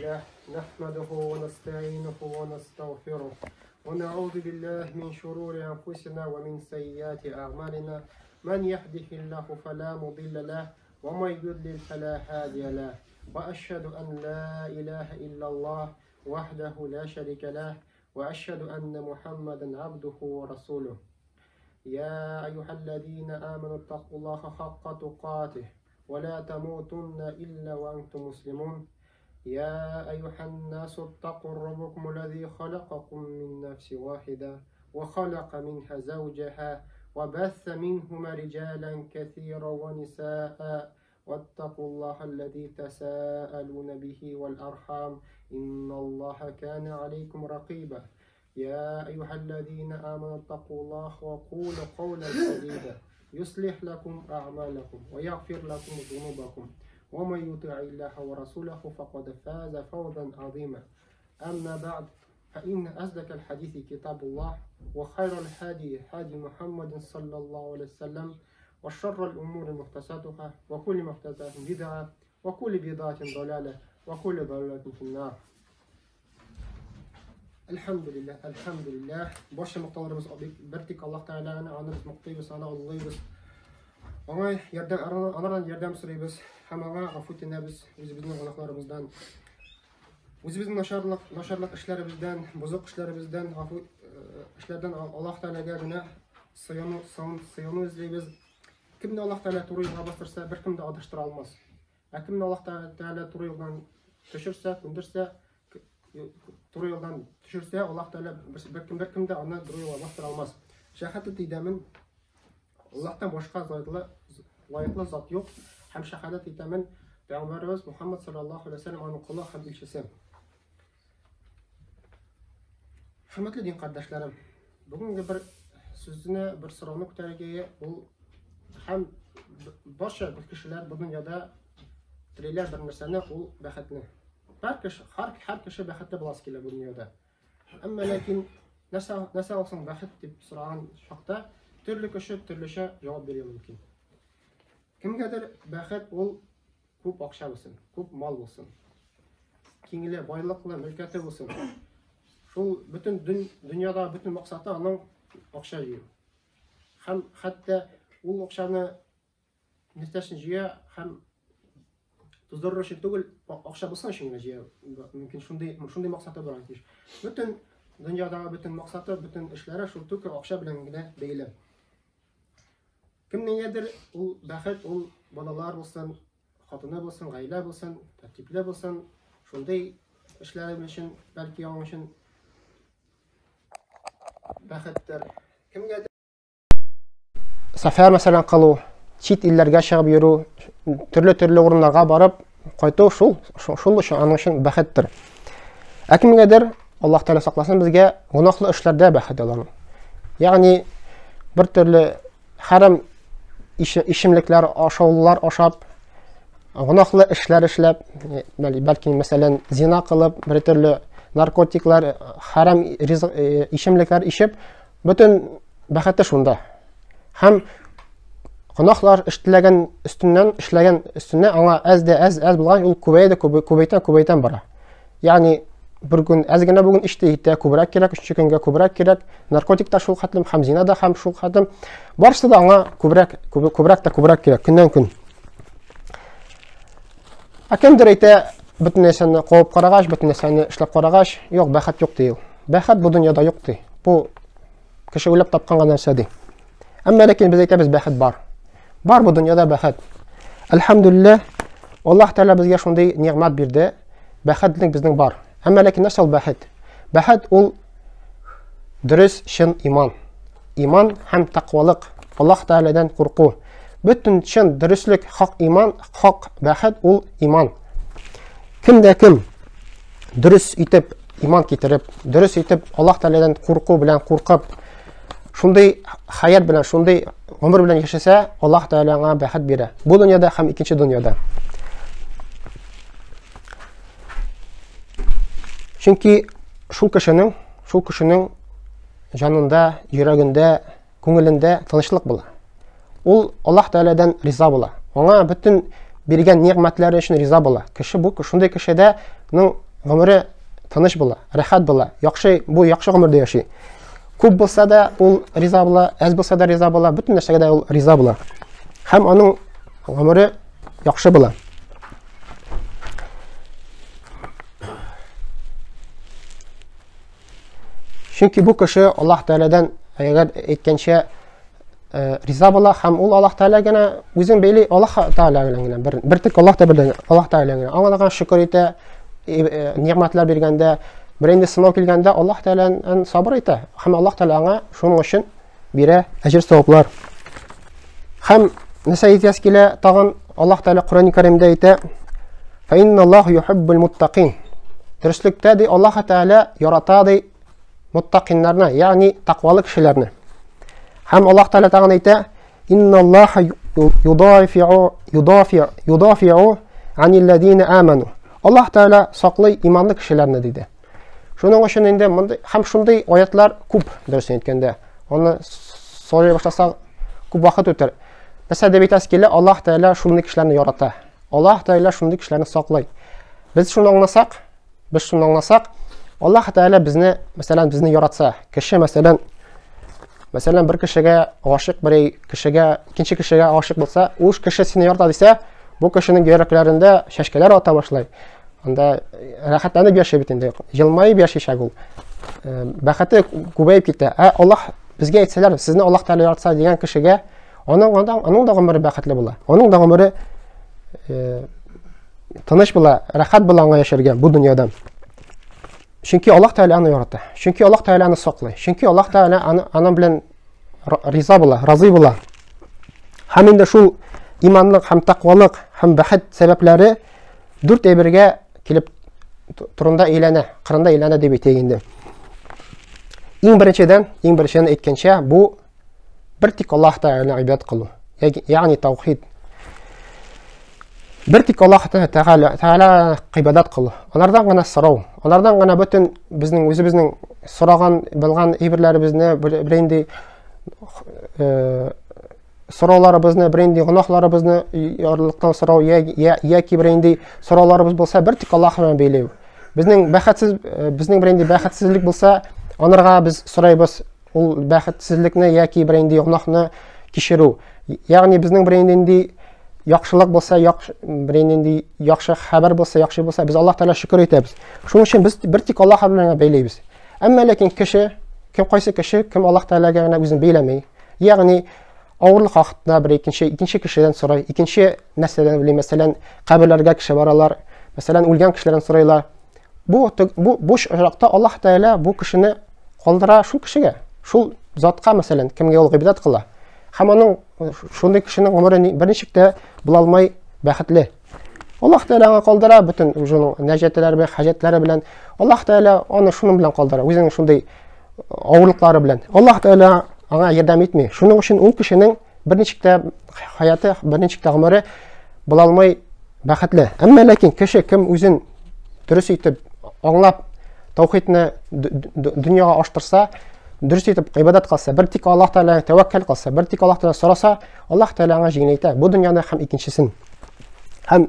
لله نحمده ونستعينه ونستغفره ونعوذ بالله من شرور أنفسنا ومن سيئات أعمالنا من يهده الله فلا مضل له ومن يضلل فلا هادي له وأشهد أن لا إله إلا الله وحده لا شريك له وأشهد أن محمدا عبده ورسوله يا أيها الذين آمنوا اتقوا الله حق تقاته ولا تموتن إلا وأنتم مسلمون يا أيها الناس اتقوا ربكم الذي خلقكم من نفس واحدة وخلق منها زوجها وبث منهما رجالا كثيرا ونساء واتقوا الله الذي تساءلون به والأرحام إن الله كان عليكم رقيبا يا أيها الذين آمنوا اتقوا الله وقولوا قولا سديدا يصلح لكم أعمالكم ويغفر لكم ذنوبكم ومن يطع الله ورسوله فقد فاز فوزا عظيما أما بعد فإن أصدق الحديث كتاب الله وخير الهدي هدي محمد صلى الله عليه وسلم وشر الأمور محدثاتها وكل محدثة بدعة وكل بدعة ضلالة وكل ضلالة في النار. Әлхәмдүлилләһ, әлхәмдүлилләһ. Барча мактауларыбыз бер тик Аллаһ Тәгаләне аны без мактыйбыз, аны олылыйбыз. Аңа ярдәм, анардан ярдәм сорыйбыз һәм аңа гафу үтенәбез үзебезнең гөнаһларыбыздан. Үзебезнең начарлык, начарлык эшләребездән, бозык эшләребездән гафу эшләрдән Аллаһ Тәгаләгә генә сыену, сыену эзлибез. Кемне Аллаһ Тәгалә туры юлга бастырса, беркем дә адаштыра алмас. Ә кемне Аллаһ Тәгалә туры юлдан төшерсә, күндерсә, туры юлдан төшерсә, Аллаһ Тәгалә беркем беркем дә аны туры юлга бастыра алмас. Шәһадәт итәмен, Аллаһтан башка лаеклы лаеклы зат юк һәм шәһадәт итәмен, Пәйгамбәребез Мухаммад саллаллаһу алейһи ва сәлләм аның колы һәм илчесе. Хөрмәтле дин кардәшләрем, бүгенге бер сүзне, бер сорауны күтәрергә ул һәм барча кешеләр бу дөньяда телиләр бер нәрсәне, ул бәхетне. Һәр кеше, һәр, һәр кеше бәхетле буласы килә бу дөньяда. Әмма ләкин нәрсә, нәрсә алсаң бәхет дип сораган чакта төрле кеше төрлечә җавап бирергә мөмкин. Кемгәдер бәхет ул Күп акча булсын, күп мал булсын. Киңле, байлыклы, мөлкәте булсын. Шул бөтен дөньяда бөтен максаты аның акча җыю. Һәм хәтта ул акчаны нәрсәсен җыя һәм туздырыр өчен түгел, акча булсын өчен генә җыя. Мөмкин шундый шундый максаты бар тиеш. Бөтен дөньядагы бөтен максаты, бөтен эшләре шул түгел акча белән генә бәйле. Кемнеңгәдер ул бәхет, ул балалар булсын, хатыны булсын, гаилә булсын, тәртипле булсын, шундый эшләре өчен, бәлки аның өчен бәхеттер. Кемгәдер сәфәр мәсәлән кылу, чит илләргә чыгып йөрү, төрле-төрле урыннарга барып кайту шул, шул өчен аның өчен бәхеттер. Ә кемгәдер Аллаһ Тәгалә сакласын безгә гөнаһлы эшләрдә бәхет аланың. Ягъни бер төрле хәрам ишемлекләр, ашаулар ашап, гөнаһлы эшләр эшләп, бәлки мәсәлән зина кылып, бер төрле наркотиклар, хәрам ишемлекләр ишеп, бөтен бәхете шунда. Һәм гөнаһлар эшләгән өстеннән, эшләгән өстенә аңа әз дә әз, әз булган, ул күбәя дә күбәйтә, күбәйтә бара. Ягъни бер көн әз генә бүген эчте, иртә күбрәк кирәк, өченче көнгә күбрәк кирәк. Наркотик та шул хәтлем, һәм зина да һәм шул хәтлем. Барысы да аңа күбрәк, күбрәк тә күбрәк кирәк, көннән көн. Ә кемдер әйтә, бөтен нәрсәне куып карагач, бөтен нәрсәне эшләп карагач, юк, бәхет юк ди ул. Бәхет бу дөньяда юк ди. Бу кеше уйлап тапкан гына нәрсә ди. Әмма ләкин без әйтәбез, бәхет бар. Бар бу дөньяда бәхет. Әлхәмдүлилләһ, Аллаһ Тәгалә безгә шундый нигъмәт бирде. Бәхетлек безнең бар. Әмма ләкин нәрсә ул бәхет? Бәхет ул дөрес чын иман. Иман һәм тәкъвалык, Аллаһ Тәгаләдән курку. Бөтен чын дөреслек, хак иман, хак бәхет ул иман. Кем дә кем дөрес итеп иман китереп, дөрес итеп Аллаһ Тәгаләдән курку белән куркып, шундый хаят белән, шундый гомер белән яшәсә, Аллаһ Тәгалә аңа бәхет бирә. Бу дөньяда һәм икенче дөньяда. Чөнки шул кешенең, шул кешенең җанында, йөрәгендә, күңелендә тынычлык була. Ул Аллаһ Тәгаләдән риза була. Аңа бөтен биргән нигъмәтләре өчен риза була. Кеше бу шундый кешедә ның гомере тыныч була, рәхәт була, яхшы, бу яхшы гомердә яши. Күп булса да ул риза була, әз булса да риза була, бөтен нәрсәгә дә ул риза була. Һәм аның гомере яхшы була. Чөнки бу кеше Аллаһ Тәгаләдән әгәр әйткәнчә э, риза була һәм ул Аллаһ Тәгалә генә үзен бәйли Аллаһ Тәгалә белән генә бер, бер тик Аллаһ Тәгалә Аллаһ Тәгалә генә аңа да шөкер итә, э, нигъмәтләр биргәндә, бер инде сынау килгәндә Аллаһ Тәгаләдән сабыр итә һәм Аллаһ Тәгалә аңа шуның өчен бирә әҗер саваплар. Һәм нәрсә әйтәсе килә тагын Аллаһ Тәгалә Коръән Кәримдә әйтә: "Фа инналлаһу юхиббул муттакин". Дөреслектә ди Аллаһ Тәгалә ярата ди муттакиннарны, ягъни тәкъвалы кешеләрне. Һәм Аллаһ Тәгалә тагын әйтә: "Инналлаһа юдафиу юдафиу юдафиу аниллазина аману". Аллаһ Тәгалә саклый иманлы кешеләрне диде. Шуның өчен инде мондый һәм шундый аятлар күп, дөресен әйткәндә. Аны сорый башласак, күп вакыт үтер. Нәрсә дип әйтәсе килә, Аллаһ Тәгалә шундый кешеләрне ярата. Аллаһ Тәгалә шундый кешеләрне саклый. Без шуны аңласак, без шуны аңласак, Аллаһ Тәгалә безне, мәсәлән, безне яратса, кеше, мәсәлән, мәсәлән, бер кешегә гашыйк, бер кешегә, икенче кешегә гашыйк булса, ул кеше сине ярата дисә, бу кешенең йөрәкләрендә чәчкәләр ата башлый. Анда рәхәтләнеп яши бит инде, елмаеп яши ул. Бәхете күбәеп китә. Ә Аллаһ безгә әйтсәләр, сезне Аллаһ Тәгалә яратса дигән кешегә, аның аның, аның да гомере бәхетле була. Аның да гомере тыныч була, рәхәт була аңа яшәргә бу дөньяда. Чөнки Аллаһ Тәгалә аны ярата. Чөнки Аллаһ Тәгалә аны саклый. Чөнки Аллаһ Тәгалә аны аның белән риза була, разый була. Һәм инде шул иманлык һәм тәкъвалык һәм бәхет сәбәпләре дүрт әйбергә килеп турында әйләнә, кырында әйләнә дип әйтәйек инде. Иң беренчедән, иң беренчедән әйткәнчә, бу бер тик Аллаһ Тәгаләне гыйбадәт кылу, ягъни таухид. Бер тик Аллаһ Тәгалә Тәгалә гыйбадәт кылу. Алардан гына сорау, алардан гына бөтен безнең үзебезнең сораган, белгән әйберләребезне бер инде э, сорауларыбызны, бер инде гөнаһларыбызны ярлыктан сорау яки бер инде сорауларыбыз булса, бер тик Аллаһ белән бәйләү. Безнең бәхетсез, э, безнең бер инде бәхетсезлек булса, анарга без сорайбыз ул бәхетсезлекне яки бер инде гөнаһны кичерү. Ягъни безнең бер инде яхшылык булса, яхшы бер инде яхшы хәбәр булса, яхшы булса, без Аллаһ Тәгалә шөкер итәбез. Шуның өчен без бер тик Аллаһ белән бәйләйбез. Әмма ләкин кеше, кем кайсы кеше, кем Аллаһ Тәгаләгә генә үзен бәйләми, Ягъни авырлык вакытында бер икенче икенче кешедән сорай, икенче нәрсәдән белми, мәсәлән, каберләргә кеше баралар, мәсәлән, үлгән кешеләрдән сорыйлар. Бу бу буш очракта Аллаһ Тәгалә бу кешене калдыра шул кешегә, шул затка, мәсәлән, кемгә ул гыйбадәт кыла. Һәм аның шундый кешенең гомере берничек тә була алмай бәхетле. Аллаһ Тәгалә аңа калдыра бөтен үзенең нәҗәтләре белән, хаҗәтләре белән. Аллаһ Тәгалә аны шуның белән калдыра, үзенең шундый авырлыклары белән. Аллаһ Тәгалә аңа ярдәм итми. Шуның өчен ул кешенең берничек тә хаяты, берничек тә гомере була алмый бәхетле. Әмма ләкин кеше кем үзен дөрес итеп аңлап таухидны дөньяга аштырса, дөрес итеп гыйбадәт кылса, бер тик Аллаһ Тәгаләгә тәвәккәл кылса, бер тик Аллаһ Тәгалә сораса, Аллаһ Тәгалә аңа җиңеләйтә бу дөньяны һәм икенчесен. Һәм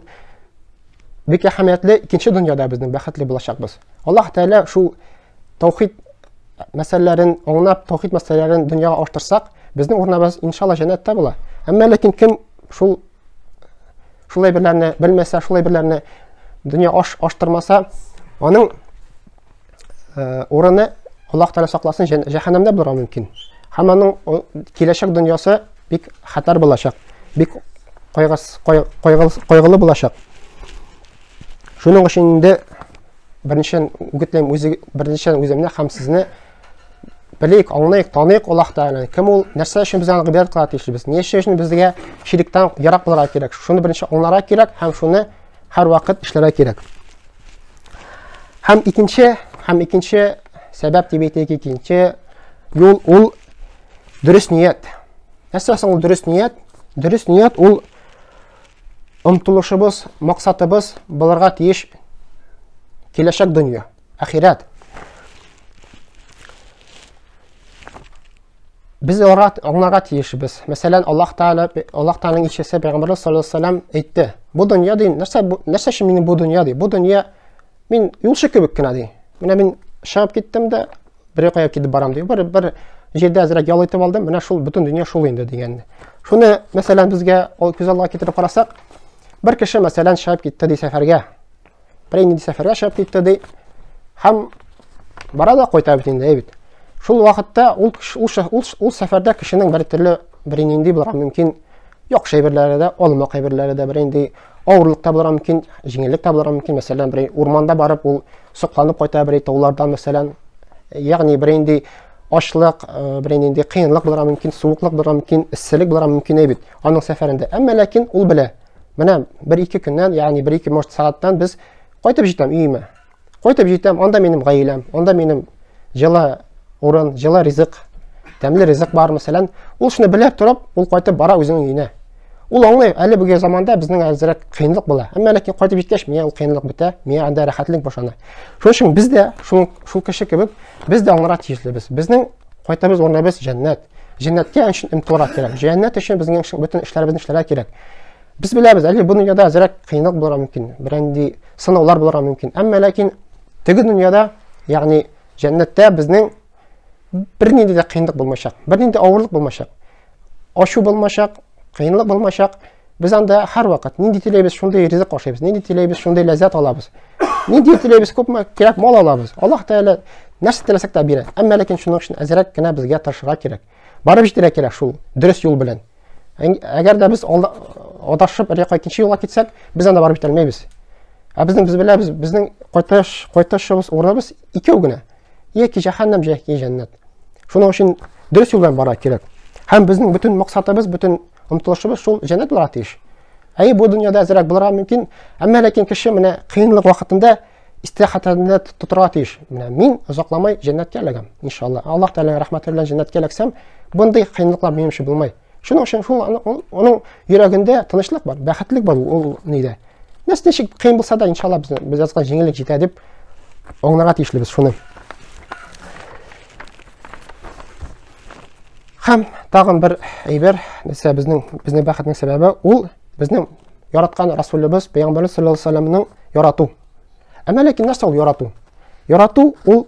бик әһәмиятле икенче дөньяда безнең бәхетле булачакбыз. Аллаһ Тәгалә шул таухид мәсьәләләрен аңлап, таухид мәсьәләләрен дөньяга аштырсак, безнең урыныбыз иншалла җәннәттә була. Әмма ләкин кем шул шул әйберләрне белмәсә, шул әйберләрне дөнья аш, аштырмаса, аның э, урыны Аллаһ Тәгалә сакласын җәһәннәмдә булырга мөмкин. Һәм аның киләчәк дөньясы бик хәтәр булачак, бик кайгыс, кайгылы булачак. Шуның өчен инде беренчедән үгетләйм үзе беренчедән үземне һәм сезне белик, аңлыйк, таныйк Аллаһ Тәгаләне. Кем ул, нәрсә өчен без аңа гыйбадәт кылырга тиешбез? Ни өчен безгә ширектән ерак булырга кирәк? Шуны беренче аңларга кирәк һәм шуны һәрвакыт эшләргә кирәк. Һәм икенче, һәм икенче сәбәп дип әйтик, икенче юл ул дөрес ният. Нәрсә соң ул дөрес ният? Дөрес ният ул омтылышыбыз, максатыбыз булырга тиеш киләчәк дөнья, ахирәт. Без аларга аңларга тиешбез. Мәсәлән, Аллаһ Тәгалә, Аллаһ Тәгаләнең илчесе Пәйгамбәрбез саллаллаһу алейһи ва сәлләм әйтте. Бу дөнья ди, нәрсә бу, нәрсә өчен минем бу дөнья ди? Бу дөнья Мин юлчы кебек кенә ди. Менә мин чыгып киттем дә, бер якка китеп барам ди. Бер бер җирдә әзрәк ял итеп алдым, менә шул бөтен дөнья шул инде дигән. Шуны, мәсәлән, безгә ул күз алдына китереп карасак, бер кеше, мәсәлән, чыгып китте ди сәфәргә. Бер инде сәфәргә чыгып китте ди. Һәм бара да кайта бит инде, әй бит. Шул вакытта ул ул ул, ул сәфәрдә кешенең бер төрле бер нинди булырга мөмкин яхшы әйберләре дә, алмак әйберләре дә, бер инде авырлык та булырга мөмкин, җиңеллек тә булырга мөмкин. Мәсәлән, бер урманда барып, ул сокланып кайта бер таулардан, мәсәлән, ягъни бер инде ачлык, бер инде кыенлык булырга мөмкин, суыклык булырга мөмкин, эсселек булырга мөмкин бит аның сәфәрендә. Әмма ләкин ул белә. Менә бер-ике көннән, ягъни бер-ике, может, сәгатьтән без кайтып җитәм өемә. Кайтып җитәм, анда минем гаиләм, анда минем җылы урын, җылы ризык, тәмле ризык бар, мәсәлән. Ул шуны белеп торып, ул кайтып бара үзенең өенә. Ул аңлый, әле бүге заманда безнең әзрәк кыенлык була. Әмма ләкин кайтып җиткәч, миңа ул кыенлык бетә, миңа анда рәхәтлек башлана. Шуның өчен без дә шул, шул кеше кебек, без дә аңларга тиешлебез. Безнең кайтабыз урыныбыз җәннәт. Җәннәткә өчен омтылырга кирәк. Җәннәт өчен безнең бөтен эшләребезне эшләргә кирәк. Без беләбез, әле бу дөньяда әзрәк кыенлык булырга мөмкин, берәнди сынаулар булырга мөмкин. Әмма ләкин теге дөньяда, ягъни җәннәттә безнең бернинди дә кыенлык булмаячак, бернинди авырлык булмаячак. Ачу булмаячак, кыенлык булмаячак. Без анда һәрвакыт нинди теләйбез, шундый ризык ашыйбыз, нинди теләйбез, шундый ләззәт алабыз. Нинди теләйбез, күпме кирәк мал алабыз. Аллаһ Тәгалә нәрсә теләсәк тә бирә. Әмма ләкин шуның өчен әзрәк кенә безгә тырышырга кирәк. Барып җитәргә кирәк шул дөрес юл белән. Әгәр дә без адашып бер якка икенче юлга китсәк, без анда барып җитә алмыйбыз. Ә безнең без беләбез, безнең кайтыш, кайтышыбыз урыныбыз икәү генә. Яки җәһәннәм, яки җәннәт. Шуның өчен дөрес юл белән барырга кирәк. Һәм безнең бөтен максатыбыз, бөтен омтылышыбыз шул җәннәт булырга тиеш. Әй, бу дөньяда әзрәк булырга мөмкин, әмма ләкин кеше менә кыенлык вакытында истихатында тотырга тиеш. Менә мин озакламай җәннәткә эләгәм, иншалла. Аллаһ Тәгаләнең рәхмәте белән җәннәткә эләксәм, мондый кыенлыклар минем өчен булмай. Шуның өчен шул аның йөрәгендә тынычлык бар, бәхетлек бар ул нидә. Нәрсә ничек кыен булса да, иншалла, без без язган җиңеллек җитә дип аңларга тиешлебез шуны. Һәм тагын бер әйбер, нәрсә безнең безнең бәхетнең сәбәбе ул безнең яраткан Расулыбыз Пәйгамбәрбез саллаллаһу алейһи вәсәлләмнең ярату. Әмма ләкин нәрсә ул ярату? Ярату ул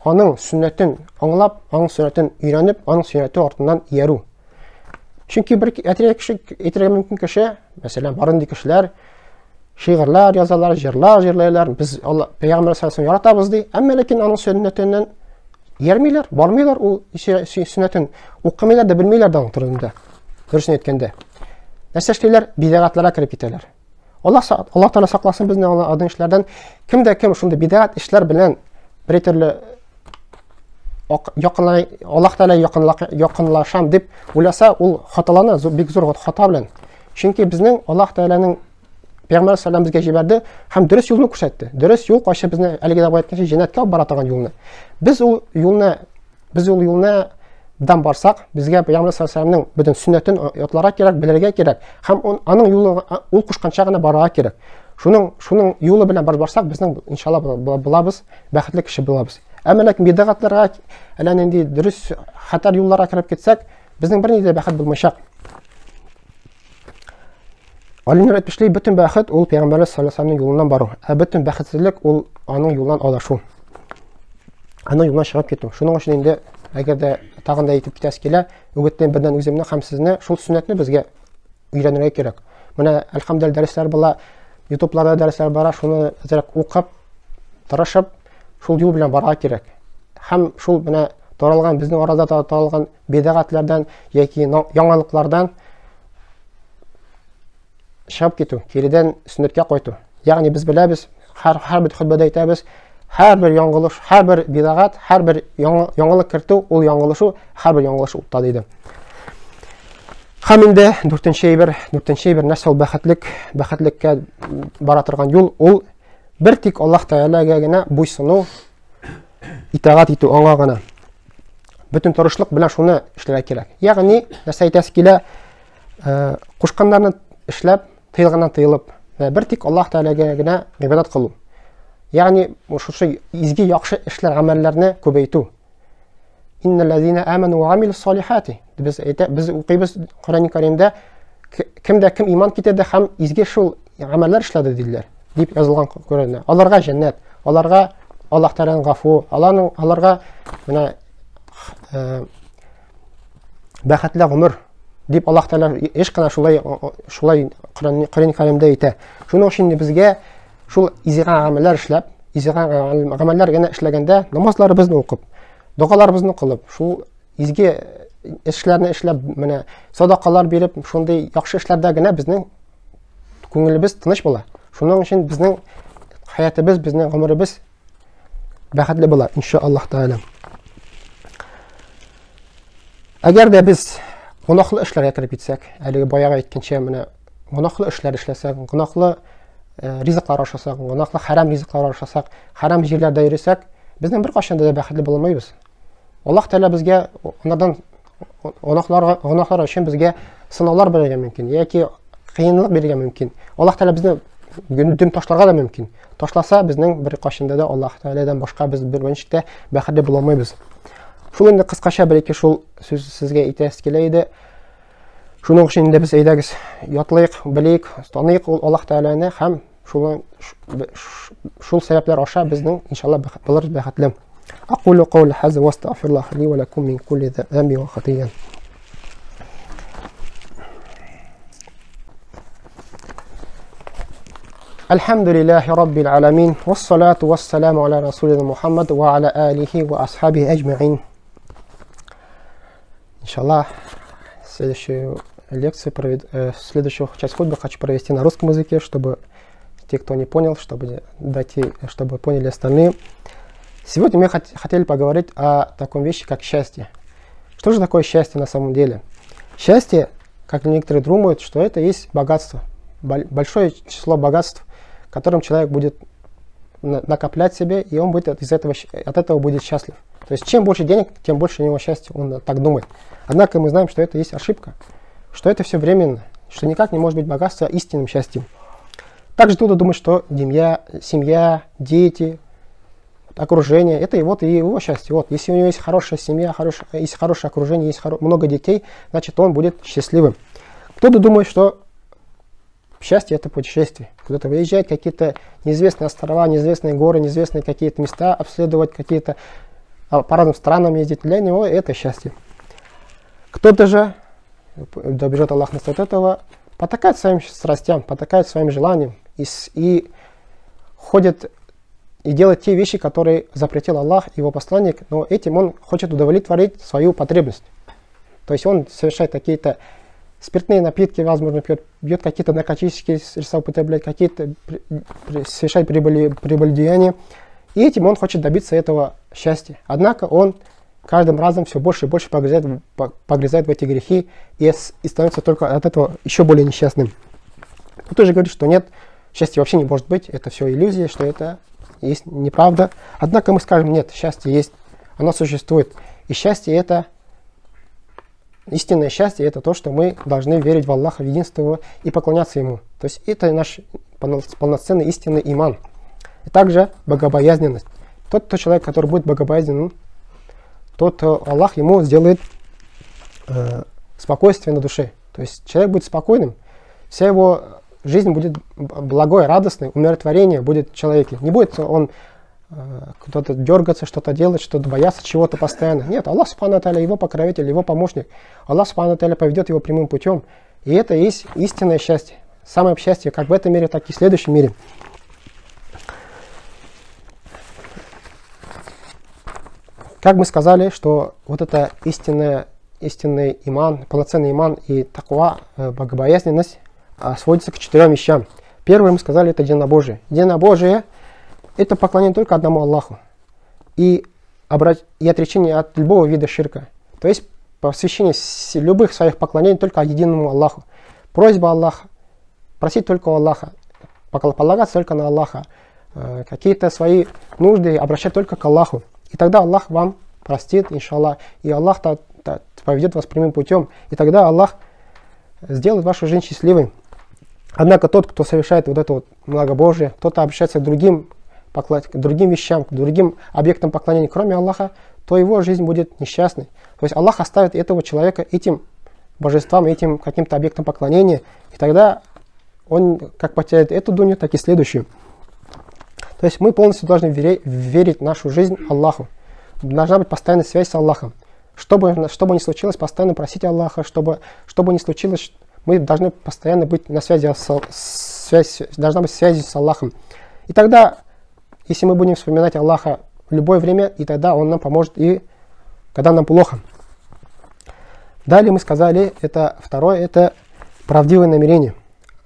аның сөннәтен аңлап, аның сөннәтен өйрәнеп, аның сөннәте артыннан иярү. Чөнки бер әйтергә кеше, әйтергә мөмкин кеше, мәсәлән, бар инде кешеләр шигырьләр язалар, җырлар җырлыйлар, без Алла Пәйгамбәр саллаллаһу яратабыз ди, әмма ләкин аның сөннәтеннән иярмиләр, бармыйлар ул сөннәтен укымыйлар да белмиләр дә аның турында. Дөресен әйткәндә. Нәрсә эшлиләр? Бидәгатларга кереп китәләр. Аллаһ Аллаһ Тәгалә сакласын безне алар эшләрдән. Кем дә кем шундый бидәгать эшләр белән бер төрле якынлай Аллаһ Тәгалә якынлашам дип уйласа, ул хаталана, бик зур хата белән. Чөнки безнең Аллаһ Тәгаләнең Пәйгамбәр саллаллаху безгә җибәрде һәм дөрес юлны күрсәтте. Дөрес юл кайсы безне әлеге дә әйткәнчә җәннәткә алып бара торган юлны. Без ул юлны Без ул юлны дан барсак, безгә Пәйгамбәр саллаллаху алейһи вәсәлләмнең бөтен сөннәтен ятларга кирәк, белергә кирәк һәм аның юлы ул кушканча гына барырга кирәк. Шуның шуның юлы белән барып барсак, безнең иншалла булабыз, бәхетле кеше булабыз. Әмма ләкин бидгатларга, әллә нинди дөрес хәтәр юлларга кереп китсәк, безнең бернинди дә бәхет булмаячак. Галимнәр әйтмешли, бөтен бәхет ул Пәйгамбәрбез саллаллаху алейһи вәсәлләмнең юлыннан бару, ә бөтен бәхетсезлек ул аның юлыннан адашу. Аның юлыннан чыгып китү. Шуның өчен инде әгәр дә тагын да әйтеп китәсе килә, үгетлим бердән үземне һәм сезне шул сөннәтне безгә өйрәнергә кирәк. Менә әлхәмдүлилләһ дәресләр була, ютубларда дәресләр бара, шуны әзрәк укып, тырышып, шул юл белән барырга кирәк. Һәм шул менә таралган, безнең арада таралган бидәгатләрдән яки яңалыклардан чыгып китү, киредән сөннәткә кайту. Ягъни без беләбез, һәр һәрбер хөтбәдә әйтәбез, һәрбер яңгылыш, һәрбер бидагат, һәрбер яңалык кертү, ул яңгылышу, һәрбер яңгылыш утта диде. Һәм инде дүртенче әйбер, дүртенче әйбер нәрсә ул бәхетлек, бәхетлеккә бара торган юл, ул бер тик Аллаһ Тәгаләгә генә буйсыну, итагать итү аңа гына. Бөтен тырышлык белән шуны эшләргә кирәк. Ягъни, нәрсә әйтәсе килә, кушканнарны эшләп, тыелганнан тыелып, бер тик Аллаһ Тәгаләгә генә гыйбадәт кылу. Ягъни, шушы изге яхшы эшләр, гамәлләрне күбәйтү. Иннәлләзина аману ва амилус салихати. Без әйтә, без укыйбыз Коръән Кәримдә, кем дә кем иман китерде һәм изге шул гамәлләр эшләде диделәр, дип язылган Коръәндә. Аларга җәннәт. Аларга Аллаһ Тәгаләнең гафу, аларның аларга менә бәхетле гомер дип Аллаһ Тәгалә еш кына шулай шулай Коръән Кәримдә әйтә. Шуның өчен безгә шул изге гамәлләр эшләп, изге гамәлләр генә эшләгәндә намазларыбызны укып, догаларыбызны кылып, шул изге эшләрне эшләп, менә садакалар биреп, шундый яхшы эшләрдә генә безнең күңелебез тыныч була. Шуның өчен безнең хәятыбыз, безнең гомеребез бәхетле була, иншаллаһ тәгалә. Әгәр дә без гөнаһлы эшләргә кереп китсәк, әлеге баягы әйткәнчә, менә гөнаһлы эшләр эшләсәк, гөнаһлы ризыклар ашасак, гөнаһлы хәрам ризыклар ашасак, хәрам җирләрдә йөресәк, безнең беркайчан да бәхетле була алмыйбыз. Аллаһ Тәгалә безгә анардан гөнаһлар гөнаһлар өчен безгә сынаулар бирергә мөмкин, яки кыенлык бирергә мөмкин. Аллаһ Тәгалә безне дөм ташларга да мөмкин. Ташласа, безнең бер кайчанда да Аллаһ Тәгаләдән башка без бер ничек тә бәхетле була алмыйбыз. Шул инде кыскача бер ике шул сүз сезгә әйтәсе килә иде. Шуның өчен инде без әйдәгез ятлыйк, белик, таныйк ул Аллаһ Тәгаләне һәм шул шул сәбәпләр аша безнең иншалла булырбыз бәхетле. Акулу каули хаза ва астагфируллаһ ли ва лакум мин кулли замби ва хатия. الحمد لله رب العالمين والصلاة والسلام على رسولنا محمد وعلى آله وأصحابه أجمعين. Иншаллах, следующую лекцию, следующую часть хутбы хочу провести на русском языке, чтобы те, кто не понял, чтобы дать, чтобы поняли остальные. Сегодня мы хотели поговорить о таком вещи, как счастье. Что же такое счастье на самом деле? Счастье, как некоторые думают, что это есть богатство. Большое число богатств, которым человек будет накоплять себе, и он будет из этого, от этого будет счастлив. То есть чем больше денег, тем больше у него счастья, он так думает. Однако мы знаем, что это есть ошибка, что это все временно, что никак не может быть богатство истинным счастьем. Также кто-то думает, что семья, дети, окружение, это и вот и его счастье. Вот, если у него есть хорошая семья, есть хорошее окружение, есть много детей, значит он будет счастливым. Кто-то думает, что счастье – это путешествие. Куда-то выезжать, какие-то неизвестные острова, неизвестные горы, неизвестные какие-то места обследовать, какие-то по разным странам ездить. Для него это счастье. Кто-то же, да убережет Аллах нас от этого, потакает своим страстям, потакает своим желаниям и ходит и делает те вещи, которые запретил Аллах, его посланник, но этим он хочет удовлетворить свою потребность. То есть он совершает какие-то спиртные напитки, возможно, пьет какие-то наркотические средства употребляет, какие-то совершает прелюбодеяния. И этим он хочет добиться этого счастья. Однако он каждым разом все больше и больше погрязает в эти грехи и становится только от этого еще более несчастным. Кто-то же говорит, что нет, счастья вообще не может быть, это все иллюзия, что это есть неправда. Однако мы скажем, нет, счастье есть, оно существует. И счастье это, истинное счастье это то, что мы должны верить в Аллаха, в единство Его и поклоняться Ему. То есть это наш полноценный истинный иман. И также богобоязненность. Тот человек, который будет богобоязненным, тот Аллах ему сделает спокойствие на душе. То есть человек будет спокойным, вся его жизнь будет благой, радостной, умиротворение будет в человеке. Не будет он кто-то дергаться, что-то делать, что-то бояться чего-то постоянно. Нет, Аллах субхану ва тааля его покровитель, его помощник. Аллах субхану ва тааля поведет его прямым путем. И это и есть истинное счастье. Самое счастье как в этом мире, так и в следующем мире. Как мы сказали, что вот это истинный иман, полноценный иман и таква, богобоязненность, сводится к четырем вещам. Первое, мы сказали, это единобожие. Единобожие – это поклонение только одному Аллаху и отречение от любого вида ширка. То есть посвящение любых своих поклонений только единому Аллаху. Просьба Аллаха, просить только у Аллаха, полагаться только на Аллаха, какие-то свои нужды обращать только к Аллаху. И тогда Аллах вам простит, иншаллах, и Аллах поведет вас прямым путем, и тогда Аллах сделает вашу жизнь счастливой. Однако тот, кто совершает вот это вот многобожие, тот обращается к другим вещам, к другим объектам поклонения, кроме Аллаха, то его жизнь будет несчастной. То есть Аллах оставит этого человека этим божествам, этим каким-то объектом поклонения, и тогда он как потеряет эту дунью, так и следующую. То есть мы полностью должны верить в нашу жизнь Аллаху. Должна быть постоянная связь с Аллахом. Что бы ни случилось, постоянно просить Аллаха, чтобы ни случилось, мы должны постоянно быть на связи, должна быть связь с Аллахом. И тогда, если мы будем вспоминать Аллаха в любое время, и тогда Он нам поможет, и когда нам плохо. Далее мы сказали, это второе, это правдивое намерение.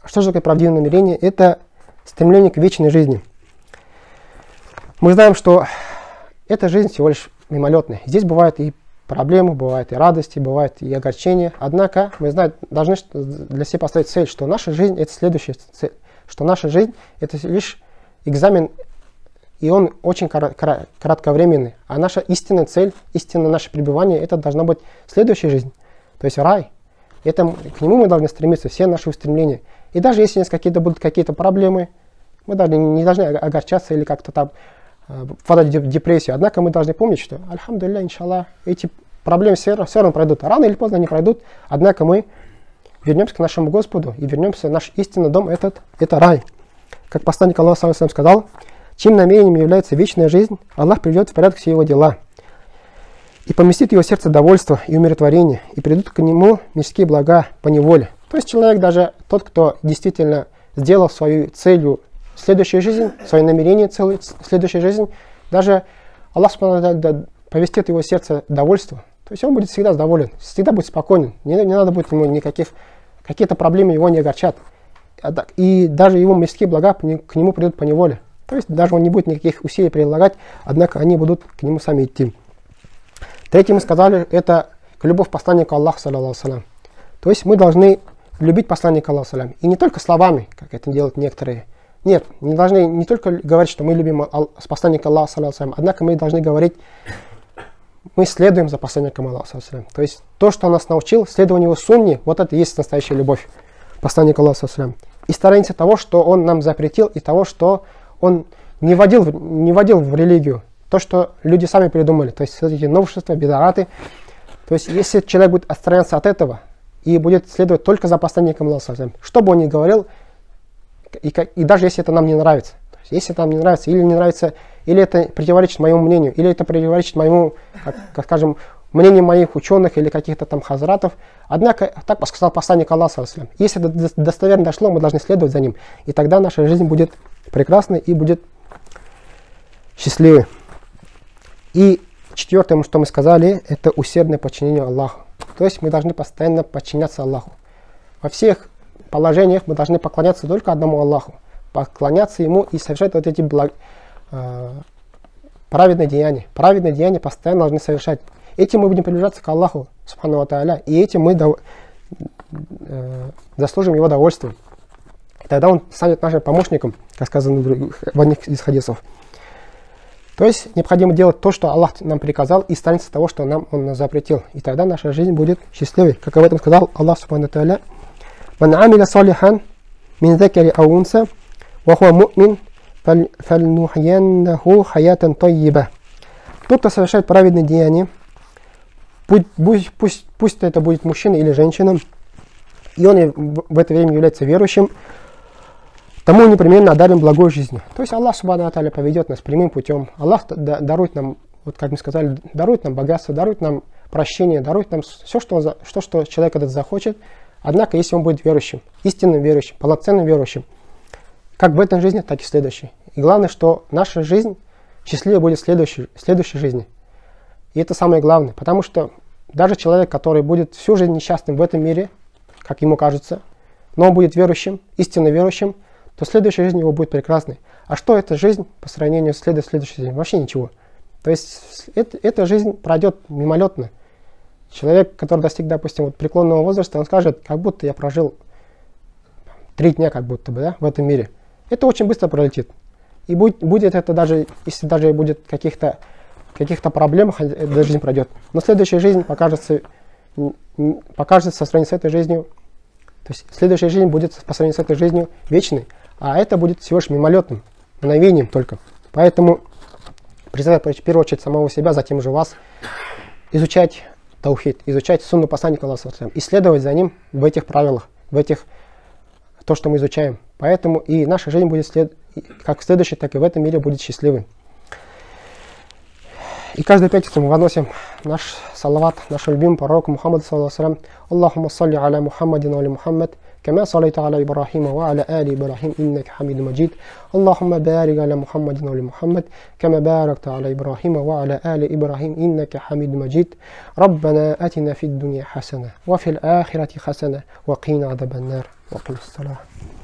Что же такое правдивое намерение? Это стремление к вечной жизни. Мы знаем, что эта жизнь всего лишь мимолетная. Здесь бывают и проблемы, бывают и радости, бывают и огорчения. Однако мы знаем, должны для себя поставить цель, что наша жизнь – это следующая цель, что наша жизнь – это лишь экзамен, и он очень кратковременный. А наша истинная цель, истинное наше пребывание – это должна быть следующая жизнь, то есть рай. Это, к нему мы должны стремиться, все наши устремления. И даже если у нас какие-то будут какие-то проблемы, мы не должны огорчаться или как-то там впадать в депрессию. Однако мы должны помнить, что, альхамдулилля, иншаллах, эти проблемы все равно пройдут. Рано или поздно они пройдут, однако мы вернемся к нашему Господу и вернемся в наш истинный дом, это рай. Как посланник Аллаха сам сказал, чьим намерением является вечная жизнь, Аллах приведет в порядок все его дела и поместит в его сердце довольство и умиротворение, и придут к нему мирские блага по неволе. То есть человек, даже тот, кто действительно сделал свою целью следующую жизнь, свое намерение целую следующую жизнь, даже Аллах повестит его сердце довольство. То есть он будет всегда доволен, всегда будет спокоен, не надо будет ему никаких, какие-то проблемы его не огорчат. И даже его мирские блага к нему придут по неволе. То есть даже он не будет никаких усилий прилагать, однако они будут к нему сами идти. Третье, мы сказали, это любовь посланника Аллаха, саллаллаху алейхи. То есть мы должны любить посланника Аллаха, саллаллаху, и не только словами, как это делают некоторые. Нет, не должны не только говорить, что мы любим посланника Аллаха, саллаллаху алейхи, однако мы должны говорить, мы следуем за посланником Аллаха, саллаллаху алейхи. То есть то, что он нас научил, следование его сунне, вот это и есть настоящая любовь посланника Аллаха, саллаллаху алейхи. И стараемся того, что он нам запретил, и того, что он не вводил в религию. То, что люди сами придумали, то есть эти новшества, бедааты. То есть если человек будет отстраняться от этого и будет следовать только за посланником Аллаха, что бы он ни говорил, и даже если это нам не нравится, то есть, если это нам не нравится, или не нравится, или это противоречит моему мнению, или это противоречит моему, как скажем, мнению моих ученых или каких-то там хазратов, однако, так сказал посланник Аллаха, если это достоверно дошло, мы должны следовать за ним, и тогда наша жизнь будет прекрасной и будет счастливой. И четвертое, что мы сказали, это усердное подчинение Аллаху. То есть мы должны постоянно подчиняться Аллаху. Во всех положениях мы должны поклоняться только одному Аллаху. Поклоняться Ему и совершать вот эти праведные деяния. Праведные деяния постоянно должны совершать. Этим мы будем приближаться к Аллаху, субхану ва тааля, и этим мы заслужим Его довольство. И тогда Он станет нашим помощником, как сказано в одних из хадисов. То есть необходимо делать то, что Аллах нам приказал, и сторониться того, что нам Он запретил. И тогда наша жизнь будет счастливой. Как об этом сказал Аллах субхану тааля: «Ман амиля салихан мин закари ау унса, ва хуа му'мин, фальнухьяннаху хаятан тайиба». Тот, кто совершает праведные деяния, пусть это будет мужчина или женщина, и он в это время является верующим, тому непременно одарим благой жизнью. То есть Аллах субхану ва тааля поведет нас прямым путем. Аллах дарует нам, вот как мы сказали, дарует нам богатство, дарует нам прощение, дарует нам все, что человек этот захочет. Однако, если он будет верующим, истинным верующим, полноценным верующим, как в этой жизни, так и в следующей. И главное, что наша жизнь счастливее будет в следующей жизни. И это самое главное, потому что даже человек, который будет всю жизнь несчастным в этом мире, как ему кажется, но он будет верующим, истинно верующим, то следующая жизнь его будет прекрасной. А что эта жизнь по сравнению с следующей жизнью? Вообще ничего. То есть эта жизнь пройдет мимолетно. Человек, который достиг, допустим, вот преклонного возраста, он скажет, как будто я прожил 3 дня, как будто бы, да, в этом мире. Это очень быстро пролетит. И будет это даже, если даже будет каких-то проблемах, эта жизнь пройдет. Но следующая жизнь покажется по сравнению с этой жизнью, то есть следующая жизнь будет по сравнению с этой жизнью вечной, а это будет всего лишь мимолетным, мгновением только. Поэтому призываю в первую очередь самого себя, затем уже вас, изучать таухид, изучать сунну посланника Аллаха, исследовать за ним в этих правилах, в этих, то, что мы изучаем. Поэтому и наша жизнь будет как в следующем, так и в этом мире будет счастливым. И каждую пятницу мы выносим наш салават, нашему любимому пророку Мухаммаду, саллаллаху алейхи. اللهم صل على محمد وآل محمد، كما صليت على إبراهيم وعلى آل إبراهيم إنك حميد مجيد. اللهم بارك على محمد وآل محمد، كما باركت على إبراهيم وعلى آل إبراهيم إنك حميد مجيد. ربنا آتنا في الدنيا حسنة وفي الآخرة حسنة وقنا عذاب النار. وقم الصلاة.